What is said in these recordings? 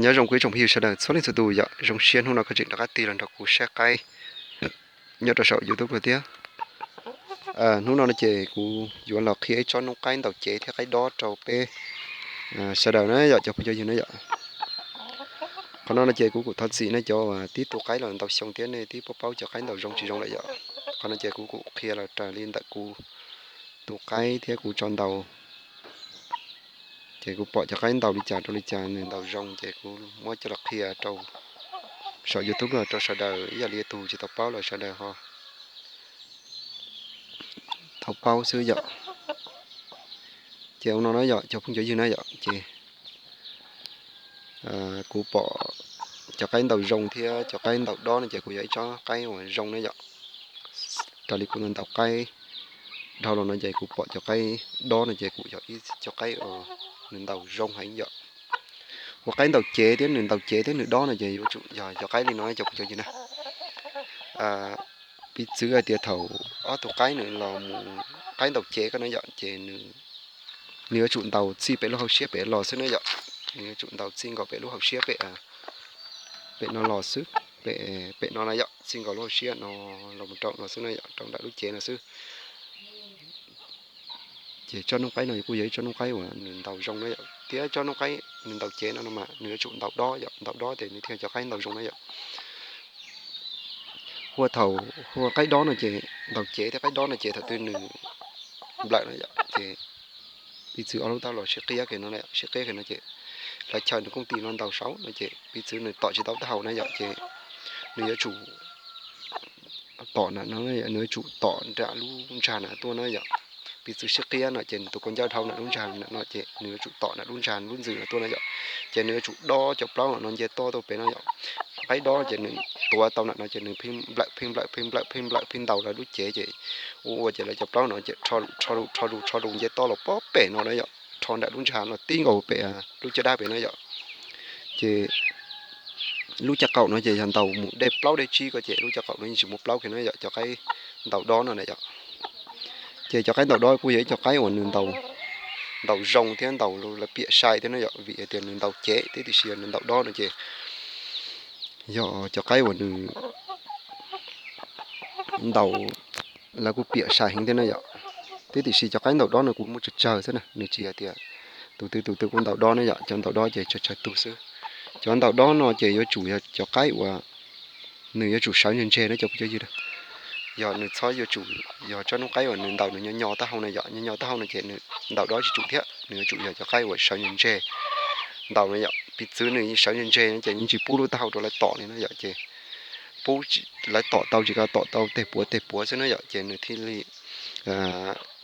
Nyob zoo kuv ib tsoom phooj ywg sawv daws txhua leej txhua tus yom, zoo siab hnub no koj tseem rov qab tig los nrog kuv saib qaib nyob rau saum YouTube no thiab. Hnub no no ces kuv yuav los qhia ib tsob noob qaib ntaus cev thiab qaib dob rau peb sawv daws na yom, cov phooj cov ywg na yom. Qhov no no ces kuv kuj thov txim nej cov uas tib tu qaib los ntau xyoo thiab nej tib paub paub cov qaib ntaus zoo tsis zoo lawm yom. Qhov no ces kuv kuj qhia los raws li ntawm kuv tu qaib thiab kuv tso ntaus. Ces kuv pom cov qaib ntaus li cas rau li cas nws ntaus zoo ces kuv muab coj los qhia rau saum YouTube no rau sawv daws ib yam li tus tsis tau paub los sawv daws ho tau paub xwb yom. Ces ua no na yom cov phooj cov ywg na yom, ces kuv pom cov qaib ntaus zoo thiab cov qaib ntaus dob no ces kuv yog ib tsob qaib uas zoo na yom. Raws li kuv ntaus qaib dhau los no ces kuv pom cov qaib dob no ces kuv yog ib cov qaib uas nws ntaus zoo heev yom. Ua qaib ntaus cev thiab nws ntaus cev thiab nws dob no ces yuav tsum yog cov qaib li no cov phooj cov ywg na. Piv txwv hais tias thaum ob tug qaib nws los mus, qaib ntaus cev ko na yom, ces nws yuav tsum ntaus txij pem lub hauv siab pem los xwb na yom. Nws yuav tsum ntaus txij nkaus pem lub hauv siab pem, pem no los xwb, pem no na yom, txij nkaus lub hauv siab no los mus rau no xwb na yom, rau nram lub cev no xwb. Ces tsob noob qaib no kuj yog ib tsob noob qaib uas nws ntaus zoo na yom, thiab tsob noob qaib nws ntaus cev no no mas nws yuav tsum ntaus dob yom, ntaus dob ces nws thiaj cov qaib ntaus zoo na yom. Ua thaum ua qaib dob no ces ntaus cev thiab qaib dob no ces thaum twg nws nplawm no yom, ces piv txwv ob lub taub hau los sib qiab kiag no, sib qiab kiag no ces lawv chaw nws kooj tis no ntaus saud no ces piv txwv nws tom tsis tau taub hau na yom, ces nws yuav tsum tom nram no, nws yuav tsum tom nram lub ntsag na tuaj na yom. Piv txwv sib qiab no ces nws tus kua ncauj dhau nram lub ntsag na no ces nws yuav tsum tom nram lub ntsag lub ntxwm no tuaj na yom. Ces nws yuav tsum dob cov plaub no nce toj tuaj pem no yom. Qaib dob ces nws tuav tau nram no ces nws pheej nplawm pheej nplawm pheej nplawm pheej nplawm pheej ntaus lawv lub cev ces ua ua ces lawv cov plaub no ces rho lus rho lus rho lus rho lus nce toj los pob pem no na yom, rho nram lub ntsag no tib nkaus pem lub caj dab pem na yom. Ces lub caj qaum no ces yog ntaus mus dej plaub dej tsib ko ces lub caj qaum no yeej tsis muaj plaub kiag na yom, cov qaib ntaus dob no na yom. Ces cov qaib ntaus dob kuj yog ib co qaib uas nws ntaus zoo thiab ntaus lawv piam sai thiab na yom, vim hais tias nws ntaus cev thiab tiam sis yog nws ntaus dob no ces yog cov qaib uas nws ntaus lawv kuj piam sai heev thiab na yom. Thiab tiam sis cov qaib ntaus dob no kuj muaj tsawg tsawg xwb na, nws tsis hais tias tus twg tus twg kuj ntaus dob na yom, cov ntaus dob ces tsawg tsawg tug xwb. Cov ntaus dob no ces yuav tsum yog cov qaib uas nws yuav tsum sawv ntseg ntseg na cov phooj cov ywg na. Yog nws txhob yuav tsum yog tsob noob qaib uas nws ntaus nws nyo nyo taub hau na yom, nyo nyo taub hau no ces nws ntaus dob tsis tsum thiab, nws yuav tsum yog cov qaib uas sawv ntseg ntseg ntaus na yom. Piv txwv nws sawv ntseg ntseg no ces nws tsis pub lub taub hau rau lawv tom li na yom, ces pub lawv tom tau tsis ko tom tau tej puav tej puav xwb na yom, ces nws thiaj li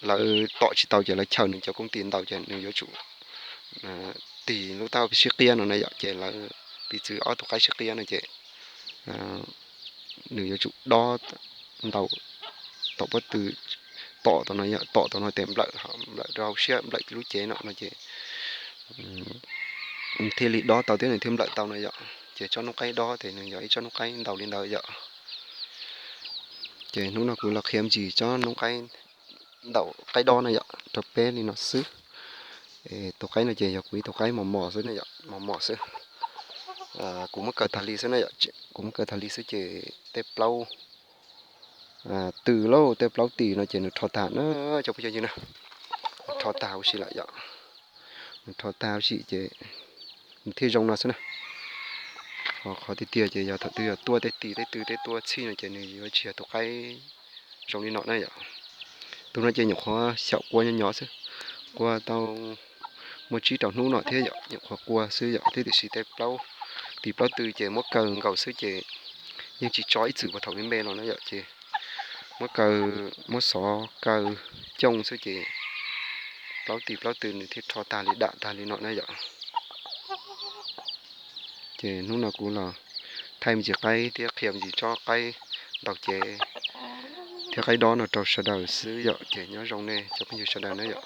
lawv tom tsis tau ces lawv chaw nws cov kooj tis ntaus ces nws yuav tsum tig lub taub hau sib qiab no na yom, ces lawv piv txwv ob tug qaib sib qiab no ces nws yuav tsum dob ntaus tom pob tw, tom tau no yom, tom tau no tes nplawm, nplawm rau hauv siab nplawm lub cev no no ces thiaj li dob tau thiab nws thiaj nplawm tau no yom. Ces tsob noob qaib dob ces nws yog ib tsob noob qaib ntaus li ntawd yom. Ces hnub no kuv los qhia me ntsis tsob noob qaib ntaus qaib dob na yom rau peb li no xwb. Tus qaib no ces yog kuv ib tug qaib mos mos xwb na yom, mos mos xwb. Kuv muab kaw tag li xwb na yom, kuv muab kaw tag li xwb ces tej plaub tw lauj tej plaub tis no ces nws rho tag na, cov phooj cov ywg na, nws rho tag huv si lawm yom. Nws rho tag huv si ces nws thiaj zoo no xwb na. Ho qhov tiag tiag ces yog thaum twg yog tuaj tej tis tej tw tej tuaj txhij no ces nws yuav tsis yog tus qaib zoo li no na yom. Tus no ces nyuam qhuav xyaum kua nyob nyob xwb, kua tau muaj tsib rau hnub no thiab yom, nyuam qhuav kua xwb yom, thiab tiam sis tej plaub tis plaub tw ces muab kaw nkaus xwb ces yeej tsis tso ib txwm puag thaum me me los na yom, ces muab kaw, muab xov kaw cooj xwb ces plaub tis plaub tw nws thiaj rho tag li dam tag li no na yom. Ces hnub no kuv los thaij me ntsis qaib thiab qhia me ntsis tsob qaib ntaus cev thiab qaib dob no rau sawv daws xwb yom, ces nyob zoo nej cov phooj ywg sawv daws na yom.